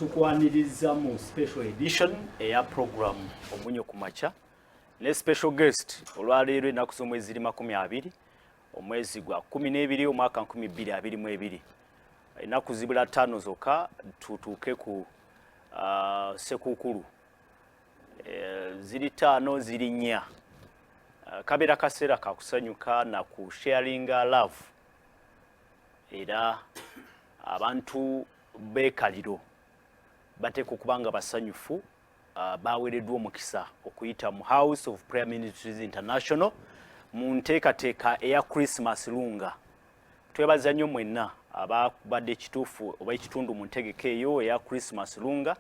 Tukwaniriza mu special edition eya program Omunyo ku Makya ne special guest. Olwaleero ennaku z'omwezi ziri 20, omwezi gwa 12, omwaka 2022. Ennaku zibula 5 zokka tutuuke ku sekuukulu. Ziri 5, ziri 4. Kabeera kaseera kakusanyuka na ku sharinga love, era abantu b'ekaliro bateekwa okuba nga basanyufu. Baweereddwa omukisa okuyita mu House of Prayer Ministries International mu nteekateeka eya Christmas Lunga. Twebaza nnyo mwenna ababadde ekituufu oba ekitundu mu ntegeka eyo eya Christmas Lunga,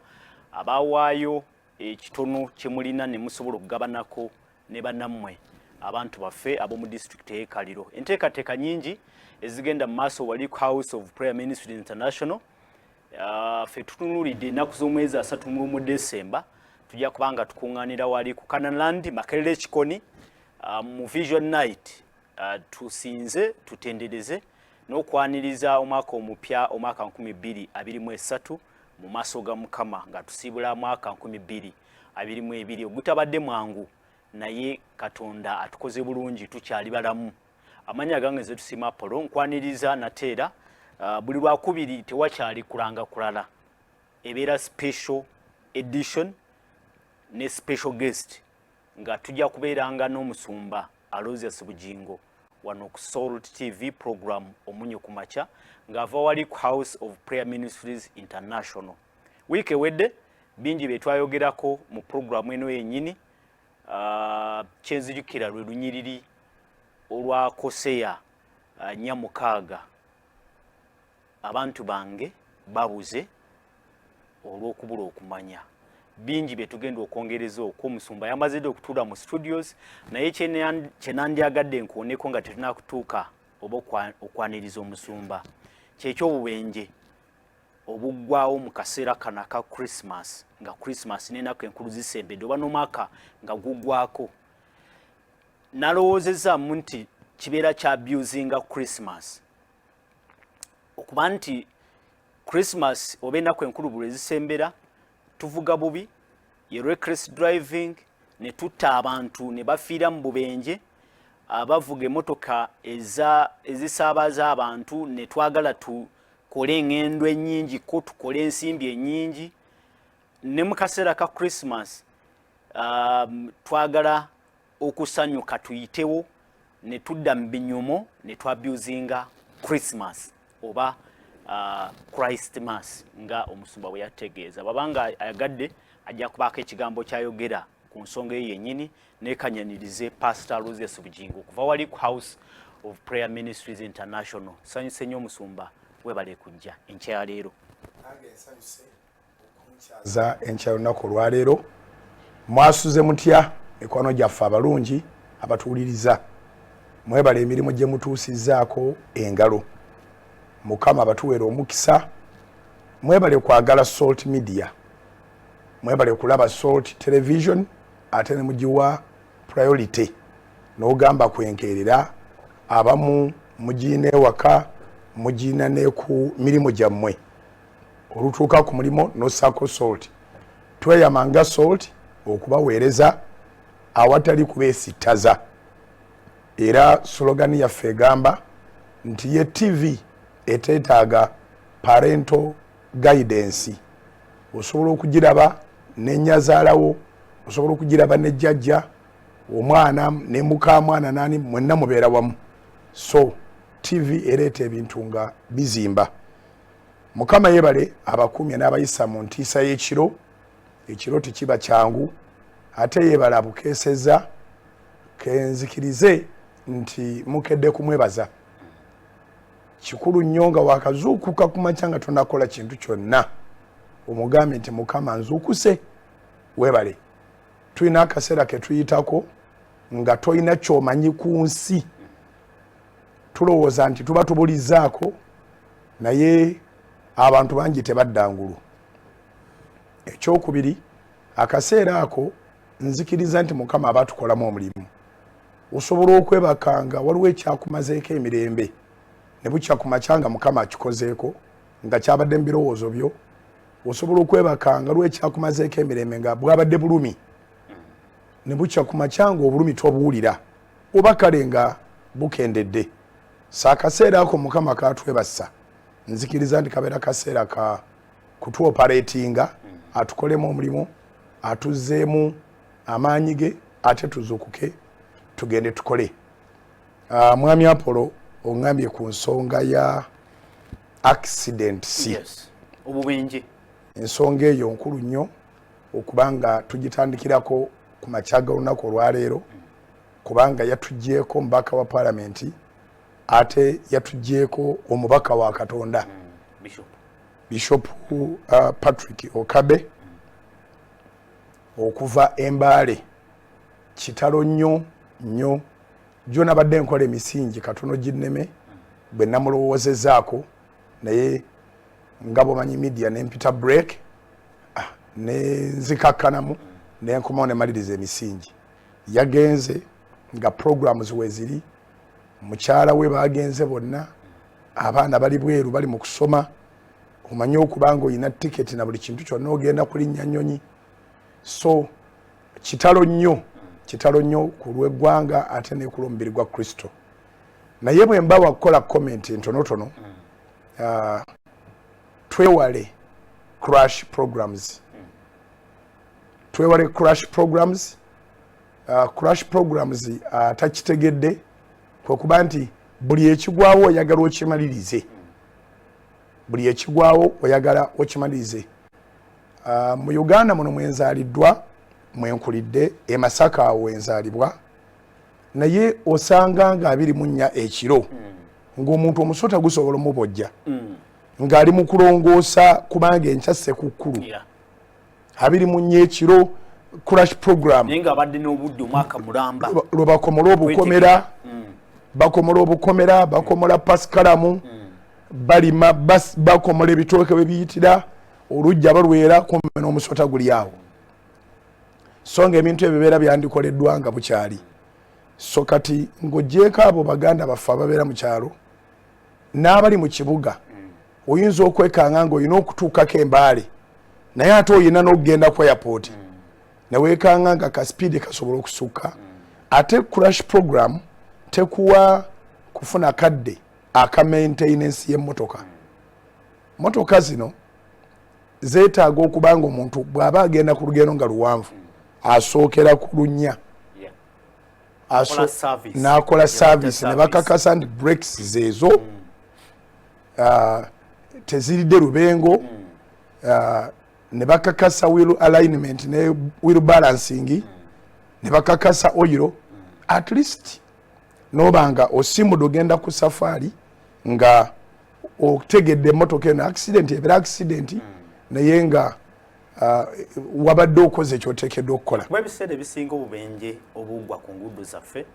abawaayo ekitono kye mulina ne musobola okugabanako ne bannammwe, abantu baffe ab'omu disitulikiti ey'e Kaliro. Enteekateeka nyingi ezigenda mu maaso wali ku House of Prayer Ministries International. Ffe tutunuulidde ennaku z'omwezi 31 Desemba, tujja kuba nga tukuŋŋaanira wali ku Canaanland, Makerere Kikoni, mu Vision Night, tusinze, tutendereze n'okwaniriza omwaka omupya, omwaka 2023, mu maaso ga Mukama, nga tusiibula mwaka 2022 ogutabadde mwangu, naye Katonda atukoze bulungi, tukyali balamu. Amannya gange nze Tusiima Apollo, nkwaniriza nate era. Buli lwakubiri tewakyali kulanga kulala, ebeera special edition ne special guest, nga tujja kubeeranga n'omusumba Aloysius Bugingo wano ku Salt TV, program Omunyo ku Makya, ng'ava wali ku House of Prayer Ministries International. Wiiki ewedde bingi bye twayogerako mu programu eno yennyini. Kyenzijukira lwe lunyiriri olwa Koseya 4:6, "Abantu bange babuze olw'okubula okumanya." Bingi bye tugenda okwongereza okwo. Omusumba yamazidde okutuula mu studios, naye kyenandyagadde nkuwoneko nga tetunakutuuka oba okwaniriza omusumba, kyekyobubenje obuggwawo mu kaseera kano aka Christmas, nga Christmas n'ennaku enkulu zisembedde oba n'omwaka nga guggwako. Nalowoozezaamu nti kibeera kya abusinga Christmas, okuba nti Christmas oba ennaku enkulu buli ezisembera tuvuga bubi, ye reckless driving, ne tutta abantu ne bafiira mu bubenje, abavuga emotoka ezisaabaza abantu, ne twagala tukole eŋŋendo ennyingi ko tukole ensimbi ennyingi. Ne mu kaseera ka Christmas twagala okusanyuka tuyitewo, ne tudda mu binyumo ne twabusinga Christmas oba Christmas, nga omusumba bwe yategeeza. Bw'abanga ayagadde, ajja kubaako ekigambo kyayogera ku nsonga eyo yennyini. Nekanyanirize Pastor Aloysius Bugingo okuva wali ku House of Prayer Ministries International. Sanyuse nnyo omusumba, webale kujja enkya ya leero. Nange nsanyuse okunkyaza enkya lunaku olwaleero. Mwasuze mutya, mikwano gyaffe abalungi abatuwuliriza? Mwebale emirimu gye mutuusizzaako engalo. Mukama abatuweera omukisa. Mwebale kwagala Salt Media, mwebale kulaba Salt Television, ate ne mugiwa priority n'ogamba kwenkeerera. Abamu mugiina ewaka, mugiina ne ku mirimu gyammwe. Olutuuka ku mulimu n'ossaako Salt. Tweyama nga Salt okubaweereza awatali kubeesittaza, era slogan yaffe egamba nti ye TV eteetaaga parental guidance. Osobola okugiraba nenyazaalawo, osobola okugiraba ne jjajja omwana ne mukamwana nani, mwenna mubeera wamu. So TV ereeta ebintu nga bizimba. Mukama yebale abakuumye n'abayisa mu ntiisa y'ekiro. Ekiro tekiba kyangu, ate yebale abukeeseza. Kenzikirize nti mukedde kumwebaza. Kikulu nnyo nga wakazuukuka ku makya, nga tonakola kintu kyonna, omugambye nti, "Mukama, nzuukuse, webale." Tulina akaseera ketuyitako nga tolina kyomanyi ku nsi. Tulowooza nti tuba tubulizaako, naye abantu bangi tebadda ngulu. Ekyokubiri, akaseera ako nzikiriza nti Mukama aba atukolamu omulimu. Osobola okwebakanga waliwo ekyakumazeeko emirembe, ne bukya ku makya nga Mukama akikozeeko, nga kyabadde mu birowoozo byo. Osobola okwebakanga lwekyakumazeeko emirembe nga bwabadde bulumi, ne bukya ku makya nga obulumi tobuwulira oba kale nga bukendedde. So akaseera ako Mukama katwebasa, nzikiriza nti kabeera kaseera ka kutuoperatinga, atukolemu omulimu, atuzzeemu amaanyi ge, ate tuzuukuke tugende tukole. Mwami Apollo, oŋŋambye ku nsonga ya accidents. Yes, obubenje. Ensonga eyo nkulu nnyo okubanga tugitandikirako ku makya g'olunaku olwaleero, kubanga yatugyeko omubaka wa Palamenti, ate yatugyeko omubaka wa Katonda. Bishop. Bishop Patrick Okabe okuva Embaale. Kitalo nnyo nnyo. Jo nabadde nkola emisingi katono ginneme bwe namulowoozezaako, naye nga bwomanyi media, nempita break, nenzikakkanamu, nenkomawo nemaliriza emisingi. Yagenze nga programs weziri, mukyala we bagenze bonna, abaana bali bweru bali mu kusoma. Omanye okuba nga olina tiketi na buli kintu kyonna, ogenda kulinnya nnyonyi. So kitalo nnyo, kitalo nnyo ku lw'eggwanga ate ne ku lw'omubiri gwa Kristo. Naye bwe mba wakukola comment ntonotono, twewale crash programs, twewale crash programs. Crash programs, atakitegedde, kwe kuba nti buli ekigwawo oyagala okimalirize, buli ekigwawo oyagala okimalirize. Mu Uganda muno mwenzaaliddwa, mwenkulidde, e Masaka awo wenzaalibwa, naye osanga nga 24 ekiro ng'omuntu omusota gusobola omubojja ng'ali mu kulongoosa, kubanga enkya Sekukkulu. 24 ekiro, crash program. Naye ng'abadde n'obudde omwaka mulamba. Lwe bakomola obukomera, bakomola obukomera, bakomola pasikalamu, balima, bakomola ebitooke bwe biyitira olujja, balwera kumbe n'omusota guli awo. So nga ebintu ebyo bibeera byandikoleddwa nga bukyali. So kati ng'ogyeko abo baganda baffe ababeera mu kyalo n'abali mu kibuga, oyinza okwekanga ng'olina okutuukako Embaale, naye ate oyina n'okugenda ku airport, neweekanga nga ka speed kasobola okusukka. Ate crash program tekuwa kufuna kadde aka maintenance y'emmotoka. Motoka zino zeetaaga okuba nga omuntu bw'aba agenda ku lugendo nga luwanvu, asookera ku lunnya n'akola service, ne bakakasa nti brakes zeezo, teziridde lubengo, ne bakakasa wheel alignment ne wheel balancing, ne bakakasa oil. At least noba nga osimbudde ogenda ku safaari nga otegedde emotoka eno, accident ebeera accident, naye nga wabadde okoze kyoteekeddwa okukola. Kuba ebiseera ebisinga obubenje obugwa ku nguudo zaffe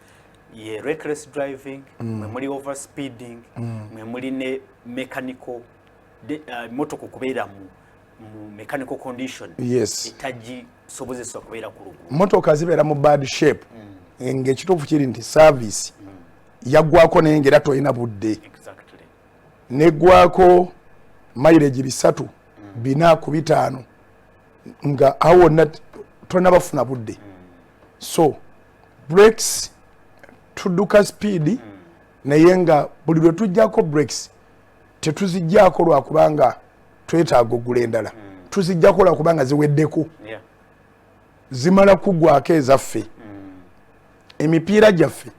ye reckless driving, mwe muli over speeding, mwe muli ne mechanical motoka okubeera mu mechanical condition etagisobozesa okubeera ku luguudo. Motoka zibeera mu bad shape, ng'ekituufu kiri nti service yaggwako, naye ngaera tolina budde. Neggwako mileage 300, 4 ku 5, nga awo wonna tonabafuna budde. So brakes, tudduka speed, naye nga buli lwe tujjako brakes, tetuzijjaako lwakubanga twetaaga ogula endala, tuzijjako lwakubanga ziweddeko. Zimala kuggwako ezaffe. Emipiira gyaffe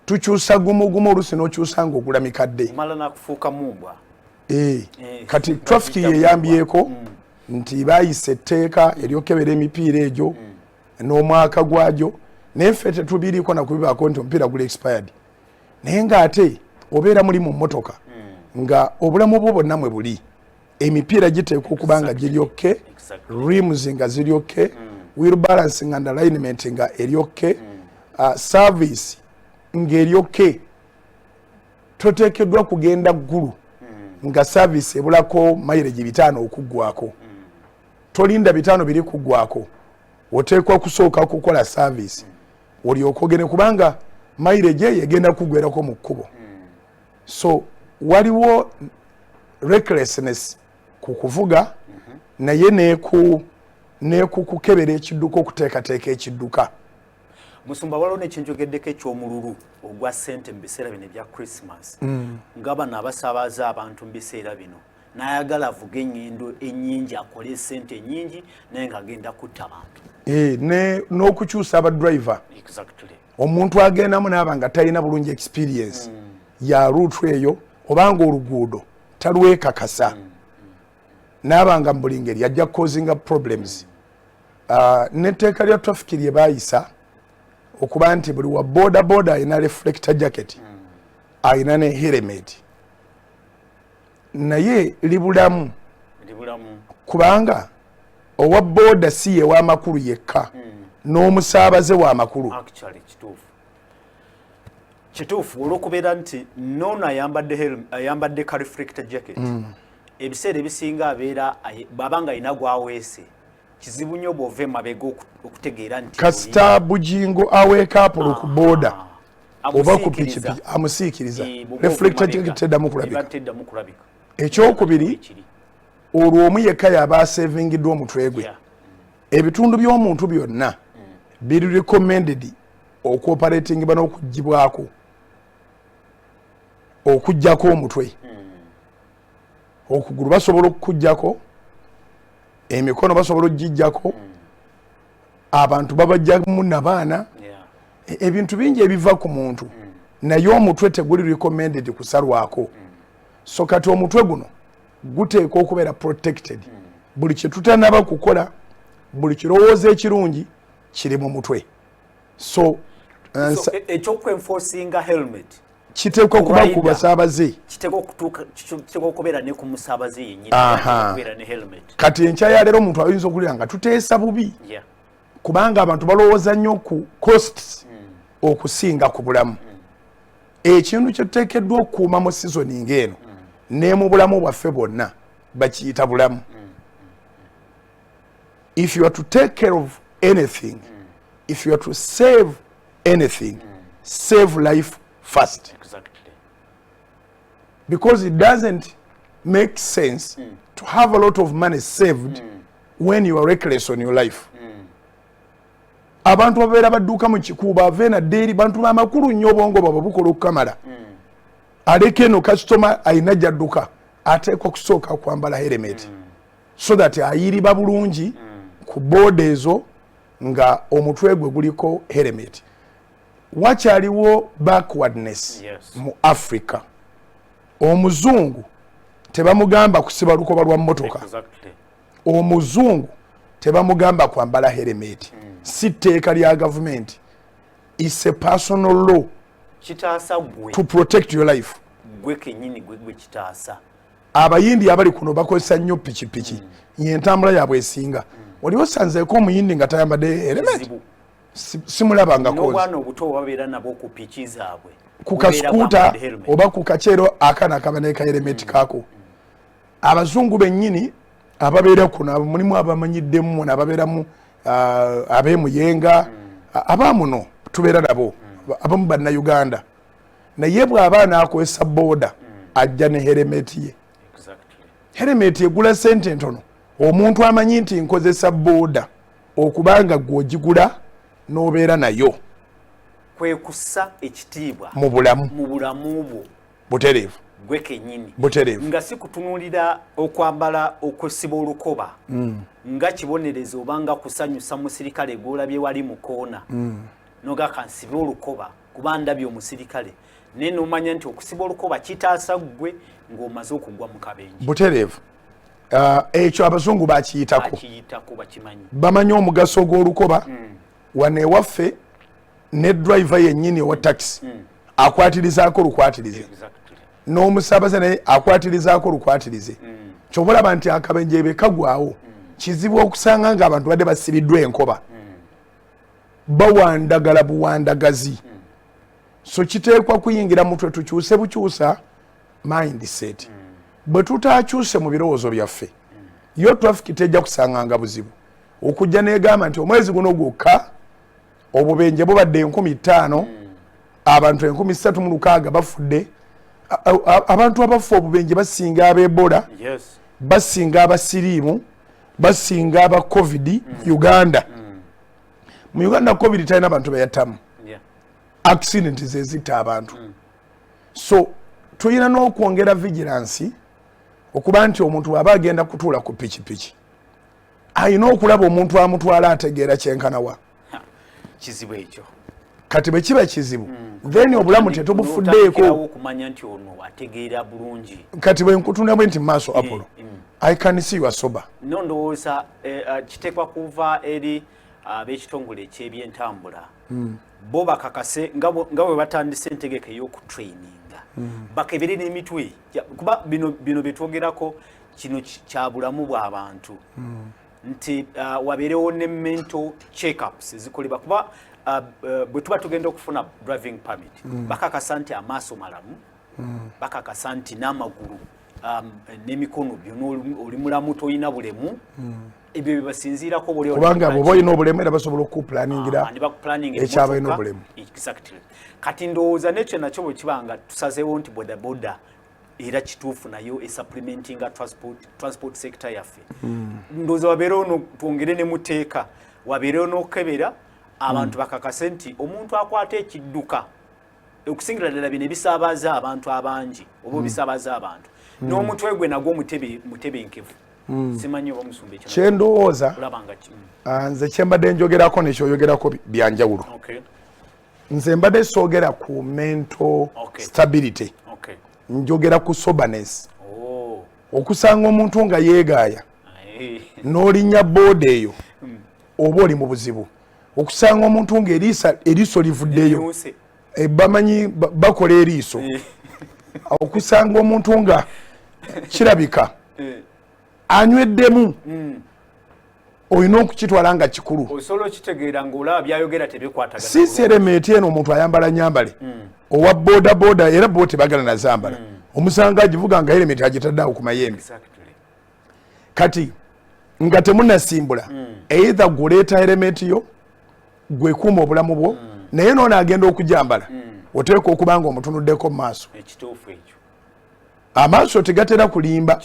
tukyusa gumu gumu, oluusi n'okyusa ng'ogula mikadde. Omala nakufuuka mumbwa. Kati traffic yeyambyeko nti bayisa etteeka eryokebera emipiira egyo n'omwaka gwagyo, naye ffe tetubiriiko nakubibaako nti omupiira guli expired, naye ng'ate obeera muli mu mmotoka nga obulamu bwo bwonna mwe buli. Emipiira giteekwa okuba nga giri okay, rims nga ziri okay, wheel balancing and alignment nga eri okay, service ng'eri okay. Toteekeddwa kugenda Ggulu nga service ebulako mileage 500 okuggwako. Tolinda 500 biri kuggwako, oteekwa kusooka kukola service olyoka ogende, kubanga mileage eyo egenda kuggwerako mu kkubo. So waliwo recklessness ku kuvuga. Naye nekukukebera ekidduka, okuteekateeka ekidduka. Musumba, waliwo nekyenjogeddeko eky'omululu ogwa ssente mu biseera bino ebya Christmas, nga bano abasaabaza abantu mu biseera bino, n'ayagala avuge eŋŋendo ennyingi, akole essente ennyingi, naye ng'agenda kutta bantu. Eh, n'okukyusa abadriver. Omuntu agendamu naaba nga talina bulungi experience ya route eyo, obanga oluguudo talwekakasa, naaba nga mu buli ngeri ajja causinga problems. N'etteeka lya traffic lye baayisa okuba nti buli wa boda boda alina reflector jacket, alina ne helmet, naye libulamu. Libulamu. Kubanga owa boda si ye w'amakulu yekka, n'omusaabaze w'amakulu. Actually kituufu, kituufu, olwokubeera nti noono ayambadde ayambadde ka reflector jacket, ebiseera ebisinga abeera bw'aba nga alina gwaweese, kizibu nnyo bw'ova emabega okutegeera nti Kasita Bujingo aweeka apolo ku boda oba ku amusiikiriza. Pikipiki amusiikiriza, Eh, bw'oba reflector ova jacket emabega, teddamu eba kulabika. teddamu kulabika. Ekyokubiri, Ekiri. olwo omu yekka yaba asevingiddwa omutwe gwe. Ebitundu by'omuntu byonna biri recommended okuoperatingibwa n'okugibwako, okugjako omutwe. Okugulu basobola okukugjako, emikono basobola okugijjako, abantu babajjamu nabaana. Ebintu bingi ebiva ku muntu, naye omutwe teguli recommended kusalwako. So kati omutwe guno guteekwa okubeera protected. Buli kyetutanaba kukola, buli kirowoozo ekirungi kiri mu mutwe. So So, ekyokwenforcinga helmet kiteekwa kuba ku rider. basaabaze. Kiteekwa okubeera ne ku musaabaze yennyini, okubeera ne helmet. Kati enkya ya leero omuntu ayinza okuwulira nga tuteesa bubi, kubanga abantu balowooza nnyo ku costs okusinga ku bulamu. Ekintu kyetuteekeddwa okukuuma mu season ng'eno ne mu bulamu bwaffe bwonna bakiyita bulamu. If you are to take care of anything, if you are to save anything, save life first, because it doesn't make sense to have a lot of money saved when you are reckless on your life. Abantu babeera badduka mu kikuubo, ave nadde eri bantu bamakulu nnyo, obwongo bwabwe bukola okukamala. Aleka eno kasitoma alina gyadduka, ateekwa kusooka kwambala helmet so that ayiriba bulungi ku booda ezo nga omutwe gwe guliko helmet. Wakyaliwo backwardness mu Africa. Omuzungu tebamugamba kusiba lukoba lwa mmotoka. Omuzungu tebamugamba kwambala helmet. Si tteeka lya gavumenti, is a personal law Kitaasa gwe. to protect your life. Gwe kenyini, gwe kitaasa. Abayindi abali kuno bakozesa nnyo pikipiki, yentambula yaabwe esinga. Oli osanzeeko omuyindi nga tayambadde helmet? Kizibu. Simulabangako. N'obwana obuto babeera nabwo ku piki zaabwe. Ku Bubeera kasikuuta bwambadde helmet. Oba ku kakyero, akaana kaba ne kahelmet kaako. Abazungu bennyini ababeera kuno, mulimu abamanyiddemu muno, ababeeramu ab'emuyenga, abamuno tubeera nabo, abamu Bannayuganda, naye bw'aba n'akozesa booda ajja ne helmet ye. Helmet egula sente ntono. Omuntu amanyi nti nkozesa booda, okubanga gw'ogigula n'obeera nayo. Kwe kussa ekitiibwa mu bulamu. Mu bulamu bwo. Butereevu. Gwe kenyini. Butereevu. Nga si kutunuulira okwambala okusiba olukoba nga kibonerezo oba nga kusanyusa musirikale gwolabye wali mu koona, noga kansibe olukoba kuba ndabye omusirikale, naye nomanya nti okusiba olukoba kitaasa ggwe ng'omaze okugwa mu kabenje. Butereevu. Ekyo abazungu bakiyitako. Bakiyitako, bakimanyi. Bamanyi omugaso gw'olukoba. Wano ewaffe ne driver yennyini owa taxi akwatirizaako lukwatirize, n'omusaabaze naye akwatirizaako lukwatirize. Kyova olaba nti akabenje ebe kagwawo, kizibu okusanga nga abantu badde basibiddwa enkoba, bawandagala buwandagazi. So kiteekwa kuyingira mutwe, tukyuse bukyusa mindset. Bwe tutakyuse mu birowoozo byaffe, yo traffic tejja kusanganga buzibu okujja negamba nti omwezi guno gwokka obubenje bubadde 5000, abantu 3600 bafudde. Abantu abafa obubenje basinga abebola, basinga abasiriimu, Basinga aba COVID mu Uganda. Mu Uganda COVID talina bantu beyattamu. Accident zezitta abantu. So tulina n'okwongera vigilance, okuba nti omuntu bw'aba agenda kutuula ku pikipiki, alina okulaba omuntu amutwala ategeera kyenkanawa. Ha, kizibu ekyo. Kati bwe kiba kizibu, then obulamu tetubufuddeeko. N'otandikirawo okumanya nti ono ategeera bulungi. Kati bwe nkutunda bwe nti mu maaso, Apollo, I can see you are sober. No, ndowooza kiteekwa kuva eri ab'ekitongole eky'ebyentambula, bo bakakase nga bwe batandise entegeka ey'okutraininga, bakebere n'emitwe. Kuba bino bye twogerako kino kya bulamu bw'abantu, nti wabeerewo ne mental checkups ezikolebwa, kuba bwe tuba tugenda okufuna driving permit, bakakasa nti amaaso malamu, bakakasa nti n'amagulu n'emikono byonna oli mulamu, tolina bulemu. Ebyo byebasinziirako buli. Kubanga bw'oba olina obulemu, era basobola okukupulaningira ekyabalina obulemu. Exactly. Kati ndowooza nekyo nakyo bwe kiba nga tusazeewo nti bodaboda era kituufu nayo esupplementinga transport sector yaffe, ndowooza wabeerewo twongere ne muteeka, wabeerewo n'okukebera abantu, bakakase nti omuntu akwata ekidduka, okusingira ddala bino ebisaabaza abantu abangi oba ebisaabaza abantu, n'omutwe gwe nagwo mutebenkevu. Simanyi oba musumba ekyo Kyendowooza, olaba nga nze kyembadde njogerako nekyoyogerako byanjawulo. Nze mbadde soogera ku mental stability. Njogera ku soberness. Okusanga omuntu nga yeegaaya n'olinnya booda eyo, oba oli mu buzibu. Okusanga omuntu ng'eriiso livuddeyo. Eryuse. Bamanyi bakola eriiso. Okusanga omuntu nga kirabika anyweddemu, olina okukitwala nga kikulu. Osobola okitegeera ng'olaba byayogera tebikwatagana. Since helmet eno omuntu ayambala nyambale, owa boda boda era bo tebagala nazambala, omusanga agivuga nga helmet agitadde awo ku mayembe. Kati nga temunasimbula, either guleeta helmet yo gwekuuma obulamu bwo, naye noono agenda okujambala, oteeka okuba nga omutunuddeko mu maaso. Ekituufu ekyo. Amaaso tegatera kulimba.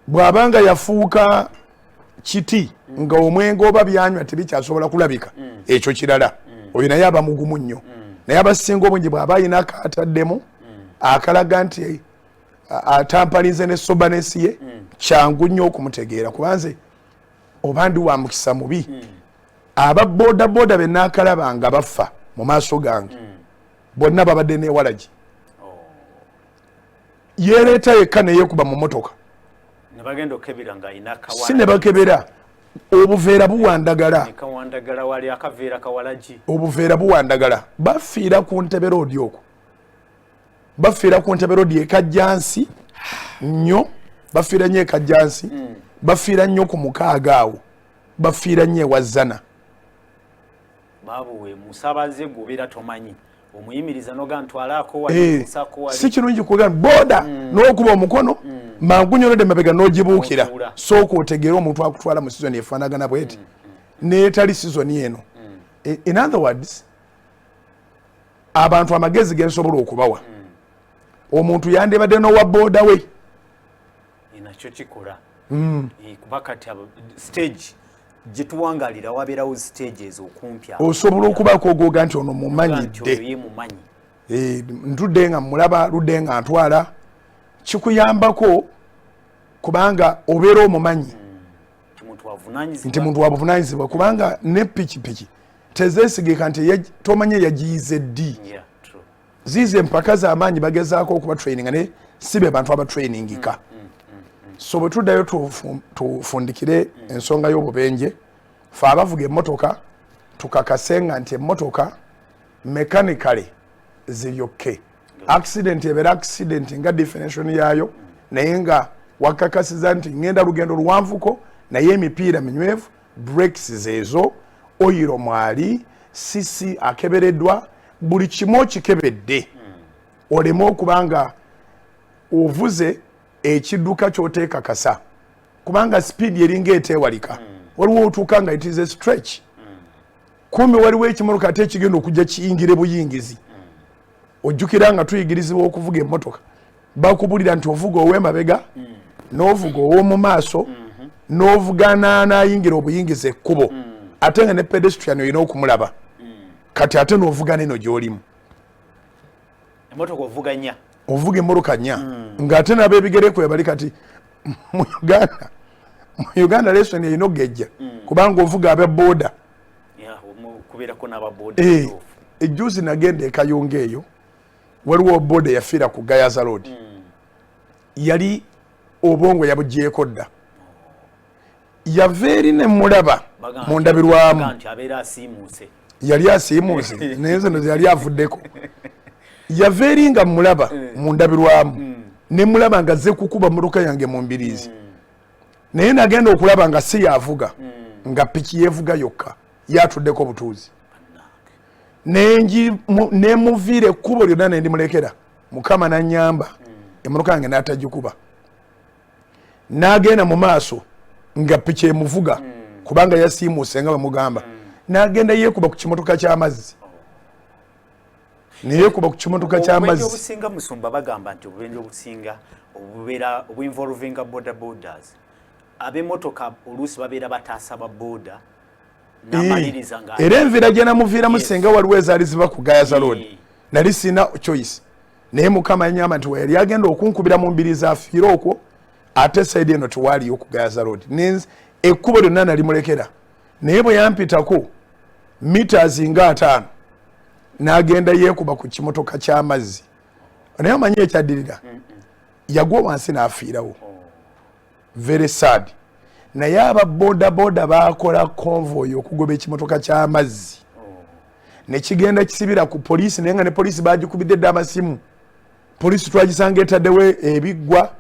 Bw'abanga yafuuka kiti nga omwenge oba byanywa tebikyasobola kulabika, ekyo kirala. Oyo naye aba mugumu nnyo, naye abasinga obungi bw'aba ayina akataddemu akalaga nti atampalinze ne soberness ye, kyangu nnyo okumutegeera. Kubanze oba ndi wa mukisa mubi, aba boda boda be naakalaba nga bafa mu maaso gange, bonna babadde newalagi. Yeereeta yekka neyeekuba mu motoka. Ne bagenda okukebera ng'alina. Si ne bakebera, obuveera buwandagala. Kawandagala, wali akaveera kawalagi. Obuveera buwandagala. Bafiira ku Ntebe Road okwo, bafiira ku Ntebe Road ekajjansi nnyo, bafiira nnyo ekajjansi, bafiira nnyo ku mukaaga awo, bafiira nnyo ewazzana. Babuwe musabaze gwobeera tomanyi, omuyimiriza noga ntwalaako. Si kirungi kugamba boda n'okuba omukono mangu nyonodde mabega n'ogibuukira. N'otuula. Sooka otegeere omuntu akutwala mu sizoni efaanagana bweti n'etali sizoni eno. In other words, abantu amagezi gensobola okubawa, omuntu yandibadde n'owa booda we. Nakyo kikola. Kuba kati stage gye tuwangalira wabeerawo stage ezo okumpi awo. Osobola okubaako ogwoga nti ono Nti oyo mumanyidde. ye mumanyi. Ntudde nga mulaba ludde nga ntwala, kikuyambako kubanga obeera omumanyi. Nti muntu avunanyizibwa. Nti muntu wabuvunanyizibwa, kubanga ne pikipiki tezeesigika nti tomanye yagiyize ddi. Yeah, true. Ziizo empaka z'amaanyi bagezaako okuba traininga, naye si be bantu abatrainingika. So bwe tuddayo tufundikire ensonga y'obubenje, fe abavuga emmotoka tukakase nga nti emmotoka mechanically ziryokke. Accident ebeera accident nga definition yaayo, naye nga wakakasiza nti ngenda lugendo luwanvuko, naye emipiira minywevu, brakes zeezo, oil mwali, cc akebereddwa, buli kimu okikebedde, oleme okuba nga ovuze ekidduka kyoteekakasa, kubanga speed eringa eteewalika. Waliwo otuuka nga it is a stretch. Kumbe waliwo ekimotoka ate ekigenda okujja kiyingire buyingizi. Ojjukira nga tuyigirizibwa okuvuga emmotoka, bakubulira nti ovuga ow'emabega n'ovuga ow'omu maaso. N'ovuga n'ayingira obuyingiza ekkubo, ate nga ne pedestrian olina okumulaba. Kati ate n'ovuga neno gy'olimu. Emotoka ovuga nnya. Ovuga emmotoka nnya, ng'ate n'ab'ebigere kwe bali. Kati mu Uganda lesson erina okugejja, kubanga ovuga aba boda. Kubeerako n'ababoda. Ejjuuzi nagenda ekayunga eyo, waliwo boda yafiira ku Gayaza Road. Yali obwongo yabugyeko dda, yava eri nemulaba mu ndabirwamu. Nti abeera asiimuuse. Yali asiimuuse, naye nze no yali avuddeko. Yava eri nga mulaba mu ndabirwamu, nemulaba nga ze kukuba motoka yange mu mbiriizi, naye nagenda okulaba nga si yavuga, nga piki yevuga yokka, yatuddeko butuuzi. Nemuviira ekkubo lyonna nendimulekera. Mukama nanyamba, emotoka yange natagikuba. N'agenda mu maaso nga piki emuvuga, kubanga yasiimuuse nga bamugamba. N'agenda yeekuba ku kimotoka ky'amazzi, neyeekuba ku kimotoka Obubenje ky'amazzi. obusinga, musumba, bagamba nti obubenje obusinga obubeera obuinvolvinga boda bodas, ab'emmotoka oluusi babeera bataasa ba boda, namaliriza nga Era enviira gye namuviiramu, singa waliwo ezaali ziba ku Gayaza Road, nali sina choice. Naye Mukama yanyamba nti weyali agenda okunkubira mu mbiri zafiire okwo, ate side eno tewaaliyo ku Gayaza Road. Ekkubo lyonna nalimulekera, naye bwe yampitako meters nga 50, n'agenda yeekuba ku kimotoka ky'amazzi. Naye omanyi ekyaddirira? Yagwa wansi n'afiirawo. Very sad. Naye aba boda boda bakola convoy okugoba ekimotoka ky'amazzi, nekigenda kisibira ku poliisi, naye nga ne poliisi bagikubidde dda amasimu. Poliisi twagisanga etaddewo ebiggwa,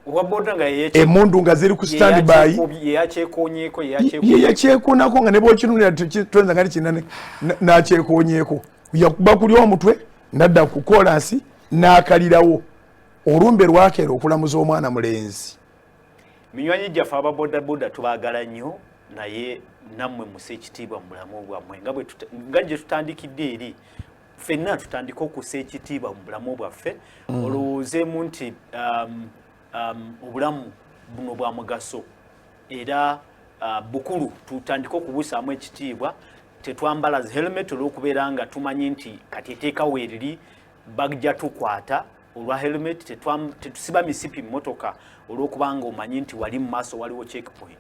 Owa boda nga emundu nga ziri ku standby. Yeyakyekonyeeko. Yeyakyekonako, nga ne bwokinunira toyinza nga nikina nakyekonyeeko. Yakuba kuli omutwe, nadda ku kolansi n'akalirawo. Olumbe lwakeera okulamuza omwana mulenzi. Minywanyi gyaffe aba bodaboda, tubaagala nnyo, naye nammwe musa ekitiibwa mu bulamu bwammwe. Nga gye tutandikidde eri, ffenna tutandike okussa ekitiibwa mu bulamu bwaffe. Olowoozeemu nti obulamu buno bwa mugaso era bukulu, tutandike okubusaamu ekitiibwa. Tetwambala helmet olw'okubeera nga tumanyi nti kati eteeka weeriri bajja tukwata olwa helmet. Tetusiba misipi mmotoka olw'okubanga omanyi nti wali mu maaso waliwo checkpoint.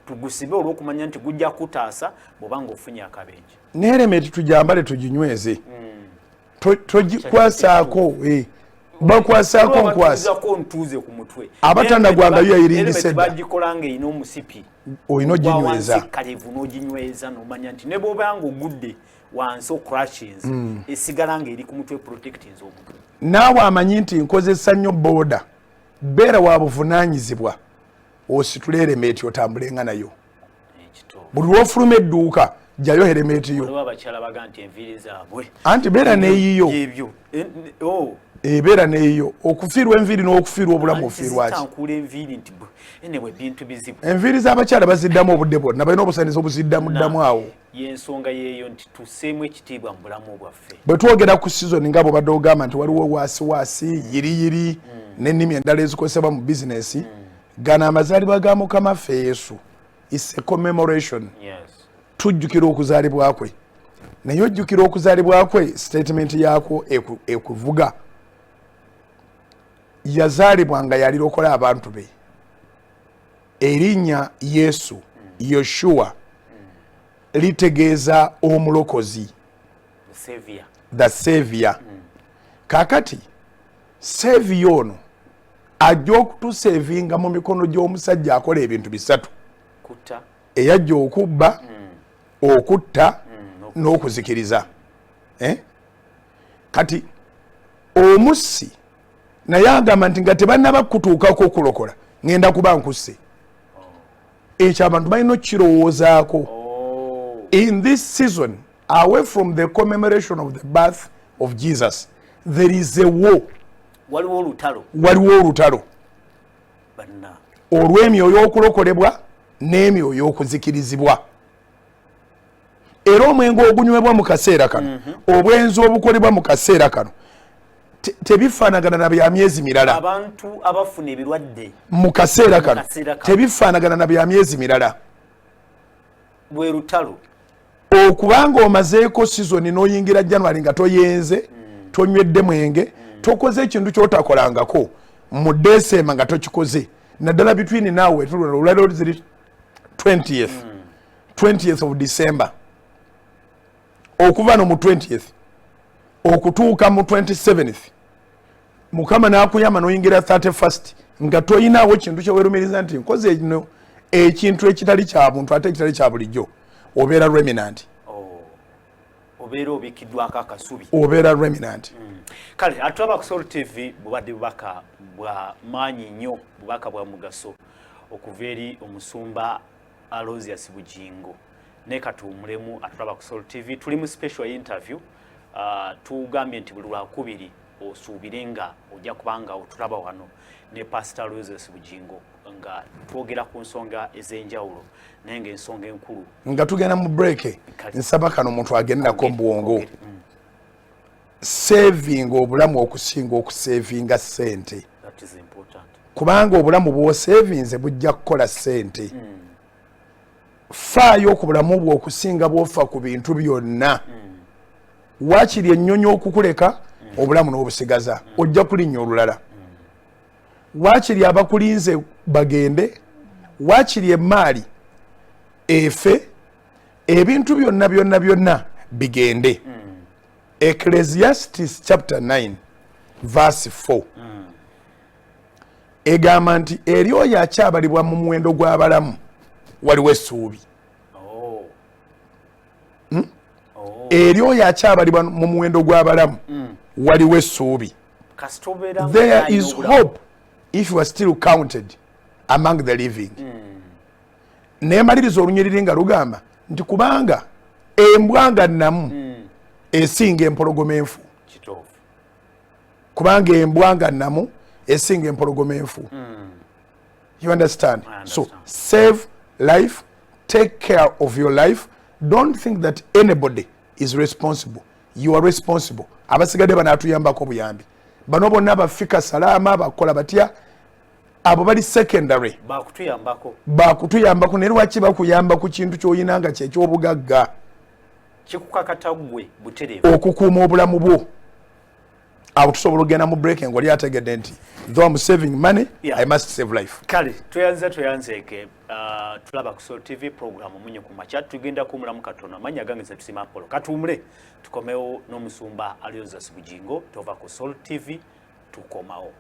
Tugusibe olw'okumanya nti gujja kutaasa bw'oba nga ofunye akabenje. Ne helmet tujambale, tuginyweze. Togikwasaako, bakwasaako nkwasa. Batuuzako ntuuze ku mutwe. Abatandagwangayo yayiringisa edda. Bagikola nga erina omusipi. Olina oginyweza. Kalevu n'oginyweza, n'omanya nti ne bw'oba nga ogudde wansi, ocrashings, esigala nga eri ku mutwe, protectings omutwe. Naawe amanyi nti nkozesa nnyo booda, beera wa buvunaanyizibwa, ositule helmet otambulenga nayo. Buli lwofuluma edduuka, jjayo helmet yo. Waliwo abakyala baga nti enviiri zaabwe. Anti beera neeyiyo. Ebyo. Oh. Ebeera neeyiyo. Okufiirwa enviiri n'okufiirwa obulamu, ofiirwaki? Zitankula enviiri nti anyway, bintu bizibu. Enviiri z'abakyala baziddamu obudde bwonna, balina obusanizo obuziddamu ddamu awo. Yensonga yeeyo nti tusseemu ekitiibwa mu bulamu bwaffe. Bwe twogera ku season, nga bwobadde ogamba nti waliwo waasi waasi, yiriyiri n'ennimi endala ezikozesebwa mu bizinesi, gano amazaalibwa ga Mukama ffe Yesu is a commemoration. Tujjukira okuzaalibwa kwe, naye ojjukira okuzaalibwa kwe, statement yaakwo ekuvuga. Yazaalibwa nga yalirokola abantu be. Erinnya Yesu, Yoshuwa, litegeeza omulokozi. The savior. The savior. Kakati savior ono ajja okutusevinga mu mikono gy'omusajja akola ebintu bisatu. Kutta. Eyajja okubba, okutta n'okuzikiriza. Eh? Kati omussi naye agamba nti nga tebannaba kutuukako okulokola, ŋŋenda kuba nkusse. Ekyo abantu balina okukirowoozaako. In this season, away from the commemoration of the birth of Jesus, there is a war. Waliwo olutalo. Waliwo olutalo Banna. olw'emyoyo okulokolebwa n'emyoyo okuzikirizibwa. Era omwenge ogunywebwa mu kaseera kano, obwenzi obukolebwa mu kaseera kano. Tebifaanagana na bya myezi mirala. Abantu abafuna ebirwadde mu kaseera kano kaseera kano. Tebifaanagana na bya myezi mirala. Bwe lutalo. Okubanga omazeeko season n'oyingira January nga toyenze, tonywedde mwenge, tokoze ekintu kyotakolangako mu December nga tokikoze, naddala between naawe olwaliro ziri 20th, 20th of December, okuva no mu 20th okutuuka mu 27th, Mukama n'akuyamba n'oyingira 31st nga toyinaawo kintu kyewerumiriza nti nkoze eno ekintu ekitali kya buntu ate ekitali kya bulijjo, obeera remnant. Oh. Obeera obikiddwako akasubi. Obeera remnant. Kale atulaba ku Sol TV, bubadde bubaka bwa maanyi nnyo, bubaka bwa mugaso okuva eri omusumba Aloysius Bugingo. Naye katuwumulemu. Atulaba ku Sol TV, tuli mu special interview. Tugambye nti buli lwakubiri osuubire nga ojja kubanga otulaba wano ne Pastor Aloysius Bugingo nga twogera ku nsonga ez'enjawulo, naye ngaensonga enkulu Nga tugenda mu break, Kale. nsaba kano omuntu agenderako mu bwongo. Saving obulamu okusinga okusavinga ssente. That is important. Kubanga obulamu bw'osavinze bujja kukola ssente. Faayo ku bulamu bwo okusinga bw'ofa ku bintu byonna. Waakiri ennyonyi okukuleka, obulamu n'obusigaza, ojja kulinnya olulala. Waakiri abakulinze bagende, waakiri emaali efe, ebintu byonna byonna byonna bigende. Ecclesiastes chapter 9 verse 4 egamba nti eri oyo akyabalibwa mu muwendo gw'abalamu waliwo essuubi. Oh. Eri oyo akyabalibwa mu muwendo gw'abalamu waliwo essuubi. Kasita obeera There ng'olina is obulamu. hope if you are still counted among the living. Nemaliriza olunyiriri nga lugamba nti kubanga embwa nga nnamu esinga empologoma enfu. Kubanga embwa nga nnamu esinga empologoma enfu. You understand? I So understand. save life, take care of your life. Don't think that anybody is responsible. You are responsible. Abasigadde banaatuyambako buyambi. Bano bonna bafika salaama, bakola batya, abo bali secondary. Bakutuyambako. Bakutuyambako, naye lwaki bakuyamba ku kintu ky'olina nga kyekyobugagga? Kikukakata ggwe butereevu okukuuma obulamu bwo. Awo tusobola okugenda mu break nga oli ategedde nti though I'm saving money, I must save life. Kale tweyanza, tweyanzeeke. Tulaba ku Sol TV, program Omunye ku Makya. Tugenda kuwumulamu katono. Amannya gange nze Tusima Apollo. Katuwumule, tukomewo n'omusumba Aloysius Bugingo. Tova ku Sol TV, tukomawo.